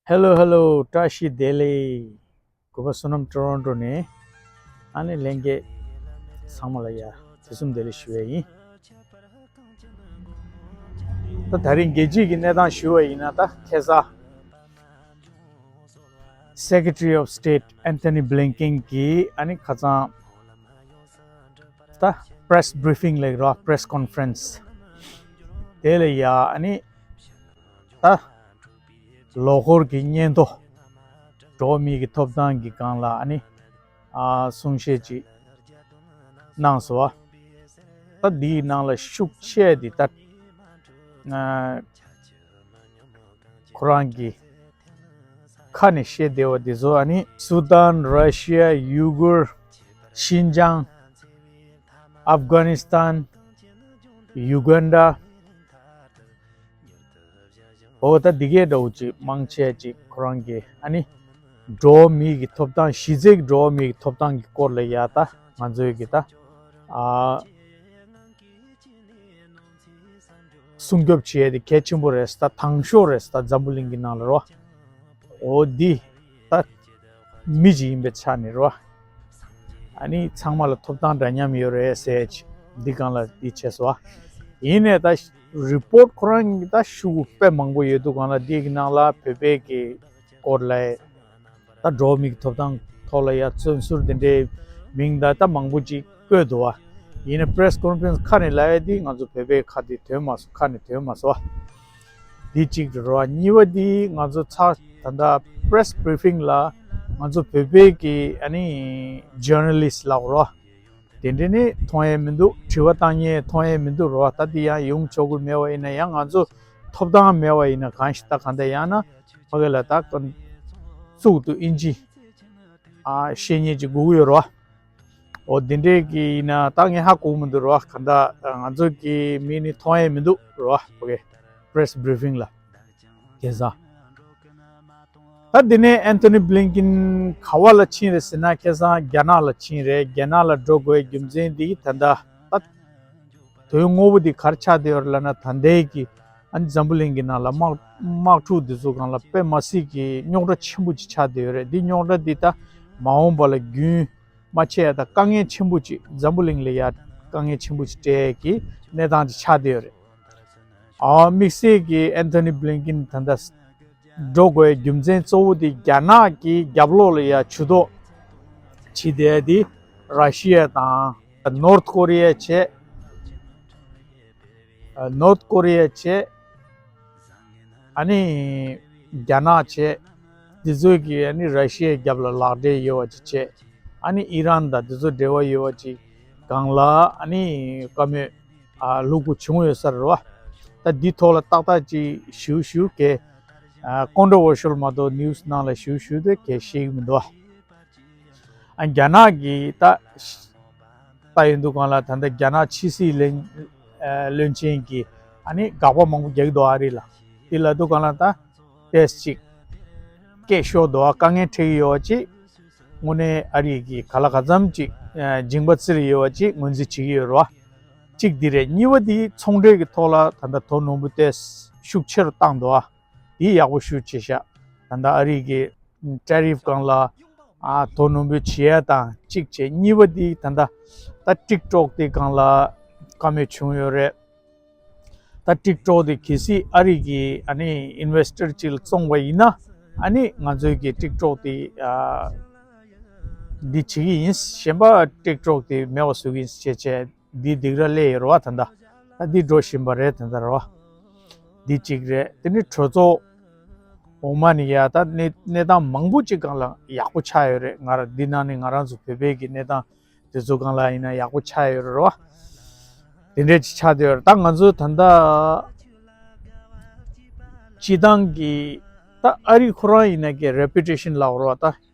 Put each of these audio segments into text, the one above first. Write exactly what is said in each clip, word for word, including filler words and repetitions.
Hello hello, བཀྲ་ཤིས་བདེ་ལེགས། གུས་པ་བསོད་ནམས་ཊོ་རོན་ཊོ་ནས། ཨ་ནི་ལྷན་རྒྱས་ཚང་མ་ལ་ཡ་དུས་གསུམ་བདེ་ལེགས་ཞུ་ཡས་ཡིན། ད་ད་རིང་རྒྱལ་སྤྱིའི་གི་གནས་སྟངས་ཞུ་བ་ཡིན་ན། ད་ཁ་སང་Secretary of State Antony Blinken གིས་ཨ་ནི་ཁ་སང་ད་press briefing ལབ་རོ། Press conference དེ་ལ་ཡ་ཨ་ནི་ད་ལོ་འཁོར་གྱི་སྙན་ཐོ། འགྲོ་བ་མིའི་གི་ཐོབ་ཐང་གི་སྒང་ལ་ཨ་ནི་ཨ་གསུང་བཤད་ཅིག་གནང་སོང་བ། ད་འདིའི་ནང་ལ་ཤུགས་ཆེ་འདི་ད་ཨ་ཁོ་རང་གི་ཁ་ནས་བཤད་བསྡད་པ་འདི་ཚོ། ཨ་ནི་སུ་དཱན། ར་ཤི་ཡ། ཡུ་གུར། ཤིན་ཅང་། ཨབ་གྷ་ནི་སི་ཐན། ཡུ་གན་ཌ། འོ་ད་འདི་གའི་འདྲ་བོ་ཅིག་མང་ཆེ་ཅིག་ཁོ་རང་གི་ཨ་ནི་འགྲོ་བ་མིའི་གི་ཐོབ་ཐང་། གཞི་རྩའི་གི་འགྲོ་བ་མིའི་གི་ཐོབ་ཐང་གི་སྐོར་ལ་ཡ་ད་ང་ཚོའི་གི་ད་ཨ་སྲུང་སྐྱོབ་བྱེད་ཡས་དེ་གལ་ཆེན་པོ་རེད། ད་དང་ཤོས་རེད། ད་འཛམ་བུ་གླིང་གི་ནང་ལ་རོ། འོ་འདི་ད་མི་ཅིག་ཡིན་པའི་ཆ་ནས་རོ། ཨ་ནི་ཚང་མ་ལ་ཐོབ་ཐང་འདྲ་མཉམ་ཡོད་རེད་ཟེར་ཅིག་འདི་སྒང་ལ་འདི་བྱས་སོང་བ། ཡིན་ནའི་ད་རི་པོར་ཊི་ཁོ་རང་གི་ད་ཤུགས་དཔེ་མང་པོ་ཡོད་དུས་སྒང་ལ། འདི་གི་ནང་ལ་བོད་པའི་གི་སྐོར་ལ་ད་འགྲོ་བ་མིའི་ཐོབ་ཐང་ཐོག་ལ་ཡ་བཙོན་ཟུར་དེ་འདྲའི་མིང་ད་ད་མང་པོ་ཅིག་བཀོད་འདུག་བ། ཡིན་ན་press conference ཁ་ནས་ལབ་ཡ་དེ་ང་ཚོ་བོད་པའི་ཁ་དེ་ཐོན་མ་སོང་། ཁ་ནས་ཐོན་མ་སོང་བ། འདི་གཅིག་རེད་བ། གཉིས་པ་དེ་ང་ཚོ་ཚ་ད་ལྟ་press briefing ལ་ང་ཚོ་བོད་པའི་གི་ཨ་ནི་ཇར་ནལ་ལིསཊ་ལབ་རོ། དེ་འདྲ་ནི་མཐོང་ཡས་མི་འདུག་དྲི་བ་བཏང་མཁན་མཐོང་ཡས་མི་འདུག་རོ། ད་དེ་ཡང་ཡོང་ཆོག་གི་མེད་པ་ཡིན་ན་ཡང་། ང་ཚོ་ཐོབ་ཐང་མེད་པ་ཡིན་ན་གང་ཞིག་ད་གང་ལྟར་ཡང་ན་ཕ་གི་ལ་ད་ག་གཙུག་ཏུ་ཨིན་ཇི་ཨ་བཤད་མཁན་ཅིག་དགོས་ཀྱི་ཡོད་རོ། འོ་དེ་འདྲས་ཀྱི་ཡིན་ན་ད་ངས་ཧ་གོ་མི་འདུག་རོ། ག་ད་ང་ཚོ་གི་མི་ནི་མཐོང་ཡས་མི་འདུག་རོ། ཕ་གི་press briefing ལ་ཁ་སང་། ད་དེ་ནས་ཨན་ཐོ་ནི་བྷི་ལིན་ཀིན་ག་བ་ལ་ཕྱིན་རེད་ཟེར་ན། ཁ་སང་རྒྱ་ནག་ལ་ཕྱིན་རེད། རྒྱ་ནག་ལ་འགྲོ་དགོས་རྒྱུ་མཚན་འདི་ད་ལྟ་ད་དོན་དངོས་པོ་འདི་ག་རེ་ཆགས་བསྡད་ཡོད་རེད་ལབ་ན། ད་ལྟའི་གི་ཨ་ནི་འཛམ་བུ་གླིང་གི་ནང་ལ་དམག་དམག་འཁྲུག་འདི་ཚོ་སྒང་ལ་དཔེ་མ་སྲིད་ཀྱི་རྙོག་དྲ་ཆེན་པོ་ཅིག་ཆགས་བསྡད་ཡོད་རེད། འདི་རྙོག་དྲ་འདི་ད་མ་འོངས་པ་ལ་རྒྱུན་མ་ཆད་ཡ་ད་དཀའ་ངལ་ཆེན་པོ་ཅིག་འཛམ་བུ་གླིང་ལ་ཡ་དཀའ་ངལ་ཆེན་པོ་ཅིག་སྤྲད་ཀྱི་གནས་སྟངས་ཅིག་ཆགས་བསྡད་ཡོད་རེད། ཨ་དམིགས་བསལ་གྱི་ཨན་ཐོ་ནི་བྷི་ལིན་ཀིན་ད་ལྟ་འགྲོ་དགོས་རྒྱུ་མཚན་གཙོ་བོ་དེ་རྒྱ་ནག་གི་རྒྱབ་ལོགས་ལ་ཡ་ཇུས་གཏོགས་བྱེད་བསྡད་དེ་ར་ཤི་ཡ་དང་ནོར་ཐ་ཀོ་རི་ཡ་བྱས། ནོར་ཐ་ཀོ་རི་ཡ་བྱས། ཨ་ནི་རྒྱ་ནག་བྱས། འདི་ཚོས་ཀྱིས་ཨ་ནི་ར་ཤི་ཡའི་རྒྱབ་ལ་ལག་འབྲེལ་ཡོད་པ་ཅིག་བྱས། ཨ་ནི་ཨི་རན་དང་འདི་ཚོ་འབྲེལ་བ་ཡོད་པ་ཅིག་སྒང་ལ་ཨ་ནི་བཀའ་མོལ་ཨ་ལྷུག་པོ་བྱུང་ཡོད་ས་རེད་བ། ད་འདི་ཐོག་ལ་ཏག་ཏག་ཅིག་ཞུ་ཞུ་གས་ཨ་ཀོན་ཊོ་ཝར་ཤལ་མ་གཏོགས་ནིའུ་སི་ནང་ལ་ཞུ་ཞུ་དེ་གས་ཤེས་ཀྱི་མི་འདུག་བ། ཨ་རྒྱ་ནག་གི་ད་ལྟ་ཡིན་དུས་སྒང་ལ་ད་ལྟ་རྒྱ་ནག་ཕྱི་སྲིད་བློན་ཨ་བློན་ཆེན་གྱི་ཨ་ནི་དགག་པ་མང་པོ་རྒྱག་གི་འདུག་ཨ་རི་ལ། དེ་ལབ་དུས་སྒང་ལ་ད་ཏོག་ཙམ་ཅིག་སྐད་ཤོར་འདུག་ཨ། དཀའ་ངལ་འཕྲད་ཀྱི་ཡོད་པ་ཅིག་དངོས་གནས་ཨ་རི་གི་ག་ལ་ག་ཙམ་ཅིག་ཨ་མཇིང་པ་བཙིར་ཡོད་པ་ཅིག་ངོས་འཛིན་བྱེད་ཀྱི་ཡོད་རེད་བ། གཅིག་འདི་རེད། གཉིས་པ་འདི་ཚོང་འབྲེལ་གྱི་ཐོག་ལ་ད་ལྟ་དོ་སྣང་པོ་ཏོག་ཙམ་ཤུགས་ཆེ་རུ་བཏང་འདུག་ཨ། འདི་ཡག་པོ་ཞེ་པོ་བྱས་ཤག་ད་ལྟ་ཨ་རི་གི་ཊེ་རིཕ་སྒང་ལ་ཨ་དོ་སྣང་པོ་བྱེད་ཡ་དང་གཅིག་བྱས། གཉིས་པ་འདི་ད་ལྟ་ད་ཊིག་ཊོག་དེ་སྒང་ལ་བཀའ་མོལ་བྱུང་ཡོད་རེད། ད་ཊིག་ཊོག་དེ་གལ་སྲིད་ཨ་རི་གི་ཨ་ནི་ཨིན་ཝེ་སི་ཊར་ཅིག་ལ་བཙོང་བ་ཡིན་ན་ཨ་ནི་ང་ཚོའི་གི་ཊིག་ཊོག་དེ་ཨ་འདི་བྱེད་ཀྱི་ཡིན། གཞན་པ་ཊིག་ཊོག་དེ་མེད་པ་བཟོ་གི་ཡིན་ཅེས་བྱས། འདི་སྡིགས་ར་སླེབས་ཡོད་རེད་བ། ད་ལྟ་ད་འདི་འགྲོ་བཞིན་པ་རེད། ད་ལྟ་རེད་བ། འདི་གཅིག་རེད། དེ་ནི་གྲོས་ཚོགས་འོག་མ་ནས་ཡ་ད་གནས་གནས་སྟངས་མང་པོ་ཅིག་སྒང་ལ་ཡག་པོ་ཆགས་ཡོད་རེད། ང་རང་འདི་ནང་ནས་ང་རང་ཚོ་བོད་པའི་གི་གནས་སྟངས་དེ་ཚོ་སྒང་ལ་ཡིན་ན་ཡག་པོ་ཆགས་ཡོད་རེད་བ། དེ་འདྲས་ཅིག་ཆགས་བསྡད་ཡོད་རེད། ད་ང་ཚོ་ད་ལྟ་སྤྱི་བཏང་གི་ད་ཨ་རི་ཁོ་རང་ཡིན་ན་གི་རེ་པུ་ཊེ་ཤན་ལབ་རེད་བ། ད་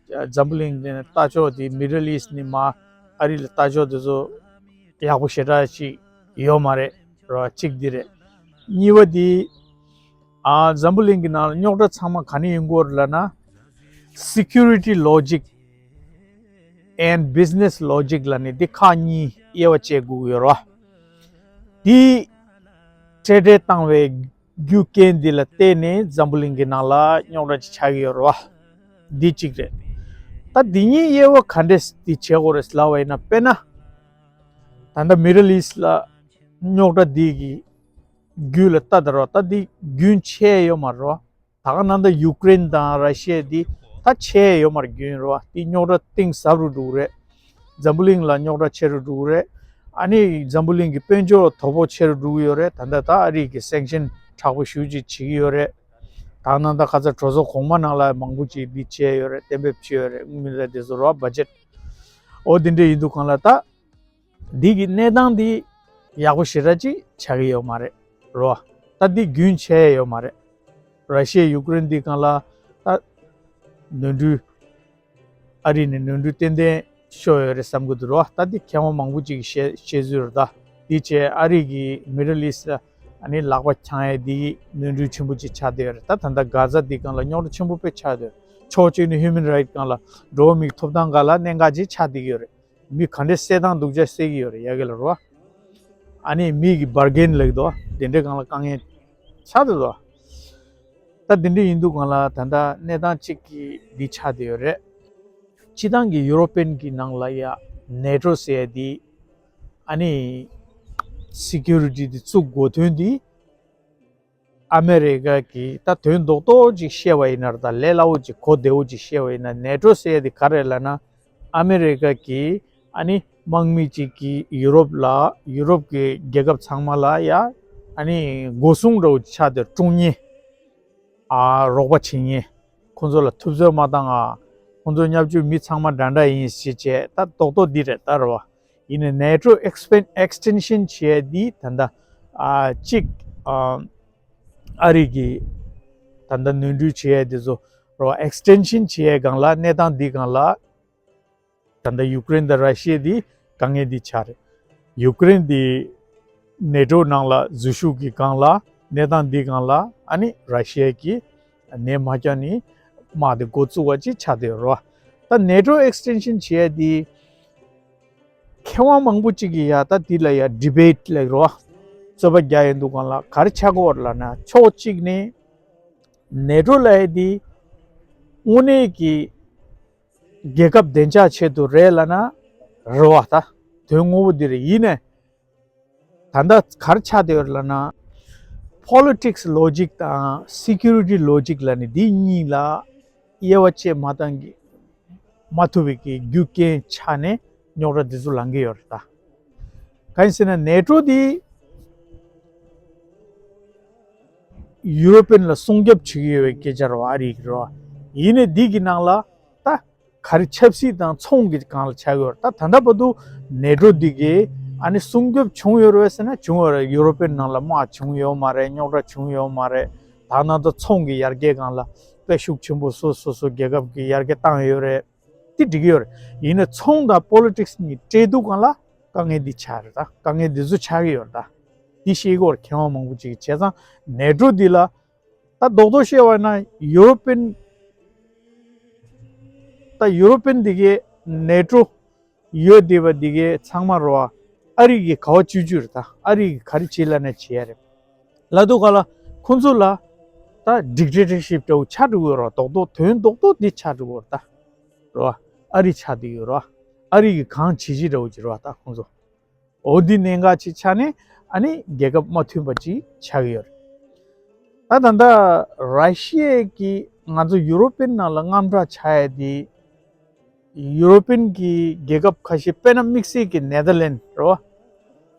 འཛམ་བུ་གླིང་འདི་ནས་ལྟ་ཕྱོགས་དེ་མི་ཌལ་ཨིསཊ་ནས་མར་ཨ་རི་ལ་ལྟ་ཕྱོགས་དེ་ཚོ་ཡག་པོ་ཞེ་དྲག་ཅིག་ཡོད་མ་རེད་རོ། གཅིག་འདི་རེད། གཉིས་པ་འདི་ཨ་འཛམ་བུ་གླིང་གི་ནང་ལ་རྙོག་དྲ་ཚང་མ་ག་ནས་ཡོང་གི་ཡོད་རེད་ལབ་ན། Security logic and business logic ལབ་ནས་འདི་ཁག་གཉིས་དབྱེ་བ་བྱེད་དགོས་ཀྱི་ཡོད་རེད་བ། འདི་འཕྲལ་འཕྲལ་བཏང་བའི་ རྒྱུ་རྐྱེན་འདི་ལ་བརྟེན་ནས་འཛམ་བུ་གླིང་གི་ནང་ལ་རྙོག་དྲ་ཅིག་ཆགས་ཀྱི་ཡོད་རེད་བ། འདི་གཅིག་རེད། ད་འདི་གཉིས་དབྱེ་བ་ག་འདྲས་འདི་བྱེད་དགོས་རེད་ལབ་པ་ཡིན་ན། དཔེར་ན། ད་ལྟ་མི་ཌལ་ཨིསཊ་ལ་རྙོག་དྲ་འདི་གི་རྒྱུད་ལ་ལྟ་དང་རོགས། ད་འདི་རྒྱུན་ཆད་ཡོད་མ་རེད་བ། ད་ག་ནང་ད་ཡུཀ་རེན་དང་ར་ཤི་ཡ་འདི་ད་ཆད་ཡོད་མ་རེད། རྒྱུན་རེད་བ། འདི་རྙོག་དྲ་གཏིང་ཟབ་རུ་འགྲོ་གི་རེད། འཛམ་བུ་གླིང་ལ་རྙོག་དྲ་ཆེ་རུ་འགྲོ་གི་རེད། ཨ་ནི་འཛམ་བུ་གླིང་གི་དཔལ་འབྱོར་དོ་ཕོག་ཆེ་རུ་འགྲོ་གི་ཡོད་རེད། ད་ལྟ་ད་ཨ་རི་གི་སེང་ཤན་དྲག་པོ་ཞེ་ཅིག་བྱེད་ཀྱི་ཡོད་རེད། ད་ག་ནང་ད་ཁ་ཚ་གྲོས་ཚོགས་གོང་མ་ནང་ལ་མང་པོ་ཅིག་འདི་བྱས་ཡོད་རེད། གཏན་འབེབས་བྱས་ཡོད་རེད། དངུལ་རྩ་དེ་ཚོ་རེད་བ། བ་ཇེཊ། འོ་དེ་འདྲ་ཡིན་དུས་སྒང་ལ་ད། འདི་གི་གནས་སྟངས་འདི་ཡག་པོ་ཞེ་དྲག་ཅིག་ཆགས་ཀྱི་ཡོད་མ་རེད་རོ། ད་འདི་རྒྱུན་ཆད་ཡོད་མ་རེད། ར་ཤི་ཡ་ཡུཀ་རེན་འདི་སྒང་ལ་ད་ནོར་འཁྲུལ། ཨ་རི་ནས་ནོར་འཁྲུལ་ཏན་ཏན་ཤོར་ཡོད་རེད་བསམ་གྱི་འདུག་རོ། ད་འདི་མཁས་དབང་མང་པོ་ཅིག་གིས་བཤད་བཤད་ཚུལ་རེད། ད་འདི་བྱས་ཨ་རི་གི་མི་ཌལ་ཨིསཊ་ལ་ཨ་ནི་ལག་པ་འཆང་ཡས་འདི་ནོར་འཁྲུལ་ཆེན་པོ་ཅིག་ཆགས་བསྡད་ཡོད་རེད། ད་ད་ལྟ་གྷ་ཛ་འདི་སྒང་ལ་རྙོག་དྲ་ཆེན་པོ་དཔེ་ཆགས་བསྡད་ཡོད་རེད། ཕྱོགས་གཅིག་ནས་ཧིའུ་མན་རའིཊ་སྒང་ལ་འགྲོ་བ་མིའི་ཐོབ་ཐང་སྒང་ལ་གནད་འགག་ཅིག་ཆགས་བསྡད་ཀྱི་ཡོད་རེད། མི་ག་འདྲས་བསད་བཏང་སྡུག་ཅག་བསད་ཀྱི་ཡོད་རེད་ཡ་གི་ལ་རོ། ཨ་ནི་མི་གི་བར་གན་ལབ་ཀྱི་འདུག་བ། དེ་འདྲའི་སྒང་ལ་དཀའ་ངལ་ཆགས་བསྡད་འདུག་བ། ད་དེ་འདྲ་ཡིན་དུས་སྒང་ལ་ད་ལྟ་གནས་སྟངས་གཅིག་གི་འདི་ཆགས་བསྡད་ཡོད་རེད། སྤྱིར་བཏང་གི་ཡུ་རོ་པན་གྱི་ནང་ལ་ཡ་ནེ་ཊོ་ཟེར་ཡ་འདི་ཨ་ནི་སི་ཀུ་རི་ཊི་འདི་བཙུགས་དགོས་དོན་འདི། ཨ་མེ་རི་ཀ་གིས་ད་དོན་རྡོག་རྡོག་ཅིག་བཤད་པ་ཡིན་ན་རེད། ད་ལས་སླ་བོ་ཅིག་གོ་བདེ་བོ་ཅིག་བཤད་པ་ཡིན་ན། ནེ་ཊོ་ཟེར་ཡ་དེ་ག་རེ་ལབ་ན། ཨ་མེ་རི་ཀ་གིས་ཨ་ནི་དམག་མི་ཅིག་གིས་ཡུ་རོབ་ལ་ཡུ་རོབ་ཀྱི་རྒྱལ་ཁབ་ཚང་མ་ལ་ཡ་ཨ་ནི་སྒོ་སྲུང་འདྲ་བོ་ཅིག་ཆགས་ཏེ་དཀྲུག་མཁན། ཨ་རོགས་པ་བྱེད་མཁན། ཁོང་ཚོ་ལ་ཐུབ་ཚོད་མ་བཏང་ཨ། ཁོང་ཚོ་བརྙས་བཅོས་མི་ཚང་མ་འདྲ་འདྲ་ཡིན་ཞེས་བྱས་ད་རྡོག་རྡོག་འདི་རེད་ད་རེད་བ། ཡིན་ནའི་ནེ་ཊོ་ཨེགས་པེན་ཨེགས་ཊེན་ཤན་བྱས་འདི་ད་ལྟ་ཨ་གཅིག་ཨ་ཨ་རི་གི་ད་ལྟ་ནོར་འཁྲུལ་བྱས་འདི་ཚོ་རོ་ཨེགས་ཊེན་ཤན་བྱས་སྒང་ལ་གནས་སྟངས་འདི་སྒང་ལ་ད་ལྟ་ཡུཀ་རེན་དང་ར་ཤི་ཡ་འདི་དཀའ་ངལ་འདི་ཆགས་རེད། ཡུཀ་རེན་འདི་ནེ་ཊོ་ནང་ལ་འཛུལ་ཞུགས་ཀྱི་སྒང་ལ་གནས་སྟངས་འདི་སྒང་ལ་ཨ་ནི་ར་ཤི་ཡ་གིས་ནད་མ་རྐྱང་ནི་དམག་དེ་འགོ་བཙུགས་པ་ཅིག་ཆགས་བསྡད་ཡོད་རེད་བ། ད་ནེ་ཊོ་ཨེགས་ཊེན་ཤན་བྱས་ཏེ། མཁས་དབང་མང་པོ་ཅིག་གིས་ཡ་ད་འདི་ལ་ཡ་ཌི་བེཊ་ལབ་རོ། རྩོད་པ་རྒྱག་ཡོང་དུས་སྒང་ལ་ག་རེ་ཆགས་ཀྱི་ཡོད་རེད་ལབ་ན། ཕྱོགས་གཅིག་ནས་ནེ་ཊོ་ལབ་ཡ་འདི་དངོས་གནས་ཀྱི་རྒྱལ་ཁབ་བདེ་འཇགས་ཆེད་དུ་རེད་ལབ་ན་རེད་བ། ད་དོན་དངོས་པོ་འདི་རེད། ཡིན་ནའི་ད་ལྟ་ག་རེ་ཆགས་བསྡད་ཡོད་རེད་ལབ་ན། ཕོ་ལི་ཊིག་སི་ལོ་ཇིག་དང་སི་ཀུ་རི་ཊི་ལོ་ཇིག་ལབ་ནས་འདི་གཉིས་ལ་དབྱེ་བ་བཅད་མ་བཏང་གི་མ་ཐུབ་པའི་གི་རྒྱུ་རྐྱེན་ཆགས་ནས་རྙོག་དྲ་འདི་ཚོ་ལངས་ཀྱི་ཡོད་རེད་ད། གང་ཡིན་ཟེར་ན་ནེ་ཊོ་འདི་ཡུ་རོ་པན་ལ་སྲུང་སྐྱོབ་བྱེད་ཀྱི་ཡོད་པའི་སྐད་ཆ་རེད་བ། ཨ་རི་གི་རེད་བ། ཡིན་ནའི་འདི་གི་ནང་ལ་ད་ག་རེ་ཆབ་སྲིད་དང་ཚོང་གི་སྒང་ལ་ཆགས་ཀྱི་ཡོད་རེད། ད་ད་ལྟ་བར་དུ་ནེ་ཊོ་འདི་གི་ཨ་ནི་སྲུང་སྐྱོབ་བྱུང་ཡོད་རེད་ཟེར་ན་བྱུང་ཡོད་རེད། ཡུ་རོ་པན་ནང་ལ་དམག་བྱུང་ཡོད་མ་རེད། རྙོག་དྲ་བྱུང་ཡོད་མ་རེད། ད་ནང་ད་ཚོང་གི་ཡར་རྒྱས་སྒང་ལ་དཔེ་ཤུགས་ཆེན་པོ་སོ་སོ་སོ་རྒྱལ་ཁབ་ཀྱི་ཡར་རྒྱས་བཏང་ཡོད་རེད། དེ་འགྲིག་གི་ཡོད་རེད། ཡིན་ན་ཚོང་དང་པོ་ལི་ཊིག་སི་གཉིས་སྤྲད་དུས་སྒང་ལ་དཀའ་ངལ་འདི་ཆགས་རེད། ད་དཀའ་ངལ་འདི་ཚོ་ཆགས་ཀྱི་ཡོད་རེད། ད་འདི་ཤེས་དགོས་རེད། མཁས་དབང་མང་པོ་ཅིག་གིས། བྱས་ཙང་ནེ་ཊོ་འདི་ལ་ད་རྡོག་རྡོག་བཤད་པ་ན་ཡུ་རོ་པན། ད་ཡུ་རོ་པན་འདི་གའི་ནེ་ཊོ་ཡོད་བསྡད་པ་འདི་གའི་ཚང་མ་རོ། ཨ་རི་གི་ག་བ་བཅུ་བཅུ་རེད། ད་ཨ་རི་གི་ག་རེ་བྱེད་ལབ་ན་བྱེད་ཡ་རེད། ལབ་དུས་སྒང་ལ་ཁོང་ཚོ་ལ་ད་ཌིག་ཊེ་ཊར་ཤིབ་འདྲ་བོ་ཆགས་འགྲོ་གི་ཡོད་རེད། རྡོག་རྡོག་དོན་རྡོག་རྡོག་འདི་ཆགས་འགྲོ་གི་ཡོད་རེད། ད་རོ། ཨ་རི་ཆགས་བསྡད་ཡོད་རེད། ཨ་རི་གི་གང་བྱེད་ཅི་འདྲ་བོ་ཅིག་རེད་ད་ཁོང་ཚོ། འོ་འདི་གནད་འགག་ཅིག་ཆགས་ནས་ཨ་ནི་རྒྱལ་ཁབ་མ་མཐུན་པ་ཅིག་ཆགས་ཀྱི་ཡོད་རེད། ད་ད་ལྟ་ར་ཤི་ཡ་གིས་ང་ཚོ་ཡུ་རོ་པན་ནང་ལ་དངངས་སྐྲག་ཆགས་ཡ་དེ། ཡུ་རོ་པན་གྱི་རྒྱལ་ཁབ་ཁ་ཤས་དཔེར་ན་དམིགས་བསལ་གྱི་ནེ་དར་ལན་རེད་བ།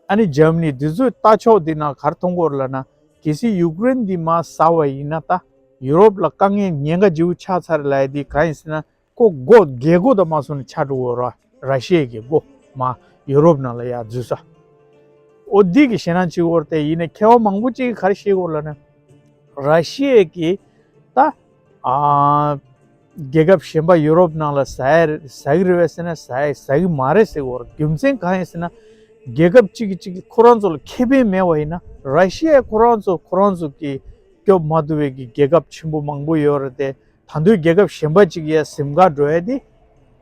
ཨ་ནི་འཇར་མ་ནི་འདི་ཚོའི་ལྟ་ཕྱོགས་འདི་ནང་ག་རེ་མཐོང་གི་ཡོད་རེད་ལབ་ན། གལ་སྲིད་ཡུཀ་རེན་འདི་མར་ཟ་བ་ཡིན་ན་ད་ཡུ་རོབ་ལ་དཀའ་ངལ་ཉེན་ཁ་ལྗིད་པོ་ཆགས་ཚར་ལབ་ཡ་དེ་གང་ཡིན་ཟེར་ན། ཁོ་སྒོ་རྒྱལ་སྒོ་དང་མ་སོང་ནས་ཆགས་འགྲོ་གི་ཡོད་རེད་བ། ར་ཤི་ཡ་གི་སྒོ་མར་ཡུ་རོབ་ནང་ལ་ཡར་འཛུལ་ས། འོ་འདི་གི་ཞེད་སྣང་བྱེད་ཀྱི་ཡོད་རེད་དེ། ཡིན་ནའི་མཁས་དབང་མང་པོ་ཅིག་གིས་ག་རེ་བཤད་ཀྱི་ཡོད་རེད་ལབ་ན། ར་ཤི་ཡ་གིས་ད་ཨ་རྒྱལ་ཁབ་གཞན་པ་ཡུ་རོབ་ནང་ལ་ཟ་ཡ་རེད། ཟ་གི་རེད་པས་ཟེར་ན་ཟ་ཡ་ཟ་གི་མ་རེད་ཟེར་གྱི་ཡོད་རེད། རྒྱུ་མཚན་གང་ཡིན་ཟེར་ན། རྒྱལ་ཁབ་གཅིག་གིས་གཅིག་གིས་ཁོ་རང་ཚོ་ལ་ཁེ་ཕན་མེད་པ་ཡིན་ན། ར་ཤི་ཡ་ཁོ་རང་ཚོ་ཁོ་རང་ཚོ་གིས་སྐྱོབ་མ་ཐུབ་པའི་གི་རྒྱལ་ཁབ་ཆེན་པོ་མང་པོ་ཡོད་རེད་དེ། ད་དུང་རྒྱལ་ཁབ་གཞན་པ་ཅིག་ཡ་ཟིམ་ག་འགྲོ་ཡ་དེ་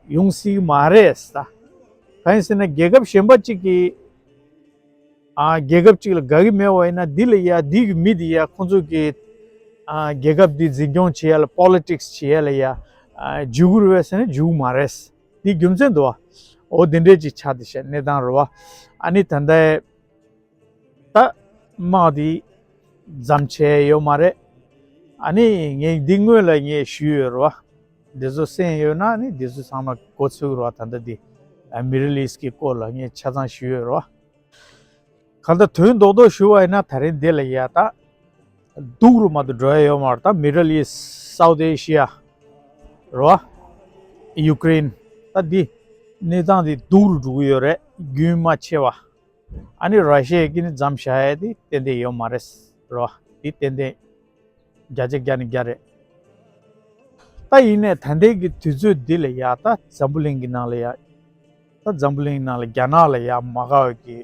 ཡོང་སྲིད་ཀྱི་མ་རེད་ཟེར། གང་ཡིན་ཟེར་ན་རྒྱལ་ཁབ་གཞན་པ་ཅིག་གིས་ ཨ་རྒྱལ་ཁབ་ཅིག་ལ་དགའ་གི་མེད་པ་ཡིན་ན། འདི་ལ་ཡ་འདི་གི་མི་འདི་ཡ་ཁོང་ཚོ་གི་ཨ་རྒྱལ་ཁབ་འདི་འཛིན་སྐྱོང་བྱེད་ཡ་ལ། པོ་ལི་ཊིག་སི་བྱེད་ཡ་ལ་ཡ་ཨ་འཇུག་གི་རེད་པས་ཟེར་ན་འཇུག་གི་མ་རེད། འདི་རྒྱུ་མཚན་འདུག་བ། འོ་དེ་འདྲས་ཅིག་ཆགས་བསྡད་བཞག་གནས་སྟངས་རེད་པ། ཨ་ནི་ད་ལྟ་ད་དམག་འདི་མཚམས་ཆད་ཡོད་མ་རེད། ཨ་ནི་ངས་འདི་སྔོན་ལ་ངས་ཞུས་ཡོད་རེད་པ། འདི་ཚོ་གསན་ཡོད་ན་ནི་འདི་ཚོ་ཚང་མ་མགོ་ཚོས་རེད་པ། ད་ལྟ་འདི་མི་ཌལ་ཨིསཊ་གི་སྐོར་ལ་ངས་ཆ་ཚང་ཞུས་ཡོད་རེད་པ། གང་ལྟར་དོན་རྡོག་རྡོག་ཞུ་བ་ཡིན་ན། ད་རིང་འདི་ལ་ཡ་ད་སྡུག་རུ་མ་གཏོགས་འགྲོ་ཡ་ཡོད་མ་རེད། ད་མི་ཌལ་ཨིསཊ། སའུ་ཐི་ཨེ་ཤི་ཡ་རེད་པ། ཡུ་ཀེ་རེན། ད་འདི་གནས་སྟངས་འདི་སྡུག་རུ་འགྲོ་གི་ཡོད་རེད། རྒྱུན་མ་ཆད་པ། ཨ་ནི་ར་ཤི་ཡ་གིས་ནི་མཚམས་བཞག་ཡ་དེ་ཏན་ཏན་ཡོད་མ་རེད་རོ། དེ་ཏན་ཏན་བརྒྱ་ཆ་བརྒྱ་ནས་བརྒྱ་རེད། ད་ཡིན་ནའི་ད་ལྟའི་གི་དུས་ཚོད་འདི་ལ་ཡ་ད་འཛམ་བུ་གླིང་གི་ནང་ལ་ཡ། ད་འཛམ་བུ་གླིང་ནང་ལ་རྒྱ་ནག་ལ་ཡ་མ་དགའ་བའི་གི་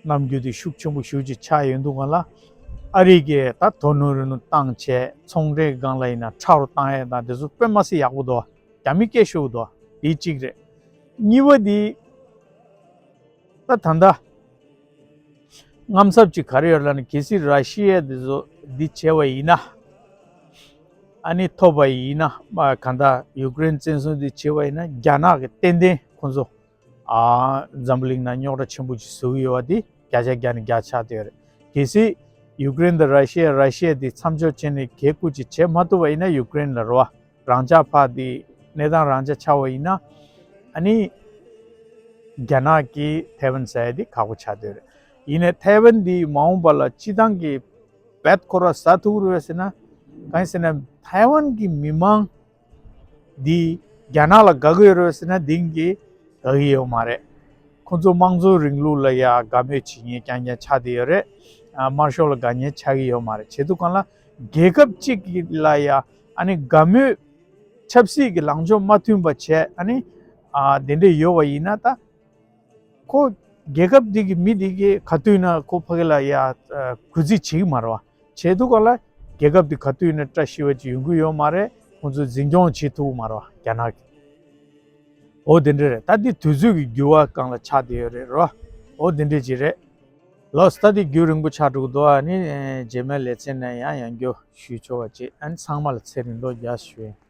རྣམ་འགྱུར་དེ་ཤུགས་ཆེན་པོ་ཞེ་པོ་ཅིག་ཆགས་ཡོང་དུས་སྒང་ལ། ཨ་རི་གིས་ད་དོ་སྣང་རུ་ནུ་བཏང་བྱས། ཚོང་འབྲེལ་སྒང་ལ་ཡིན་ན་ཁྲ་རུ་བཏང་ཡས་དང་དེ་ཚོ་དཔེ་མ་སྲིད་ཡག་པོ་འདུག་རྒྱ་མི་སྐད་ཤོར་འདུག་དེ་གཅིག་རེད། གཉིས་པ་དེ། ད་ད་ལྟ་དངངས་འཚབ་ཅིག་ག་རེ་ཡོད་ལབ་ན། གལ་སྲིད་ར་ཤི་ཡས་དེ་ཚོ་འདི་བྱས་པ་ཡིན་ན། ཨ་ནི་ཐོབ་པ་ཡིན་ན། མ་གང་ལྟར་ཡུ་ཀེ་རེན་བཙན་བཟུང་འདི་བྱས་པ་ཡིན་ན། རྒྱ་ནག་གིས་ཏན་ཏན་ཁོང་ཚོ་ཨ་འཛམ་བུ་གླིང་ནང་རྙོག་དྲ་ཆེན་པོ་ཅིག་བཟོ་གི་ཡོད་པ་དེ་བརྒྱ་ཆ་བརྒྱ་ནས་བརྒྱ་ཆགས་བསྡད་ཡོད་རེད། གལ་སྲིད་ཡུ་ཀེ་རེན་དང་ར་ཤི་ཡ། ར་ཤི་ཡ་དེ་མཚམས་འཇོག་བྱས་ནས་གལ་སྐུ་ཅིག་བྱེད་མ་ཐུབ་པ་ཡིན་ན། ཡུ་ཀེ་རེན་ལ་རོ། རང་འཇགས་ཕར་དེ་གནས་སྟངས་རང་འཇགས་ཆགས་པ་ཡིན་ན། ཨ་ནི་རྒྱ་ནག་གིས་ཐའེ་ཝན་ཟ་ཡ་དེ་ཁག་པོ་ཆགས་བསྡད་ཡོད་རེད། ཡིན་ནའི་ཐའེ་ཝན་དེ་མ་འོངས་པ་ལ་སྤྱིར་བཏང་གི་རྦད་ཁོ་ར་ཟ་ཐུབ་ཀྱི་རེད་པས་ཟེར་ན། གང་ཡིན་ཟེར་ན། ཐའེ་ཝན་གྱི་མི་མང་འདི་རྒྱ་ནག་ལ་དགའ་གི་ཡོད་རེད་པས་ཟེར་ན། འདི་གི་དགའ་གི་ཡོད་མ་རེད། ཁོ་ཚོ་དམངས་གཙོའི་རིང་ལུགས་ལ་ཡ་དགའ་མོས་བྱེད་མཁན་རྐྱང་རྐྱང་ཆགས་བསྡད་ཡོད་རེད། ཨ་དམར་ཤོག་ལ་དགའ་མཁན་ཆགས་ཀྱི་ཡོད་མ་རེད། བྱེད་དུས་སྒང་ལ་རྒྱལ་ཁབ་གཅིག་གི་ལ་ཡ་ཨ་ནི་དགའ་མོས། ཆབ་སྲིད་ཀྱི་ལངས་ཕྱོགས་མ་མཐུན་པ་བྱས། ཨ་ནི་ཨ་དེ་འདྲས་ཡོད་པ་ཡིན་ན། ད་ཁོ་རྒྱལ་ཁབ་འདི་གི་མི་འདི་གིས་ག་དུས་ན་ཁོ་ཕ་གི་ལ་ཡ་ཨ་གུས་བརྩི་བྱེད་ཀྱི་མ་རེད་པ། བྱེད་དུས་སྒང་ལ་རྒྱལ་ཁབ་འདི་ག་དུས་ན་བཀྲ་ཤིས་པ་ཅིག་ཡོང་གི་ཡོད་མ་རེད། ཁོང་ཚོས་འཛིན་སྐྱོང་བྱེད་ཐུབ་ཀྱི་མ་རེད་པ། རྒྱ་ནག་གིས། འོ་དེ་འདྲས་རེད། ད་འདི་དུས་ཚོད་ཀྱི་འགྱུར་བ་སྒང་ལ་ཆགས་བསྡད་ཡོད་རེད་རོ། འོ་དེ་འདྲས་ཅིག་རེད། ལགས་སོ། ད་འདི་རྒྱུན་རིང་པོ་ཆགས་འགྲོ་གི་འདུག་ཨ་ནི་རྗེས་མའི་ལེ་ཚན་ནས་ཡང་ཡང་བསྐྱར་ཞུ་ཆོག་པ་བྱེད། ཨ་ནི་ཚང་མ་ལ་ཚེ་རིང་ལོ་བརྒྱ་ཞུ་ཡིན།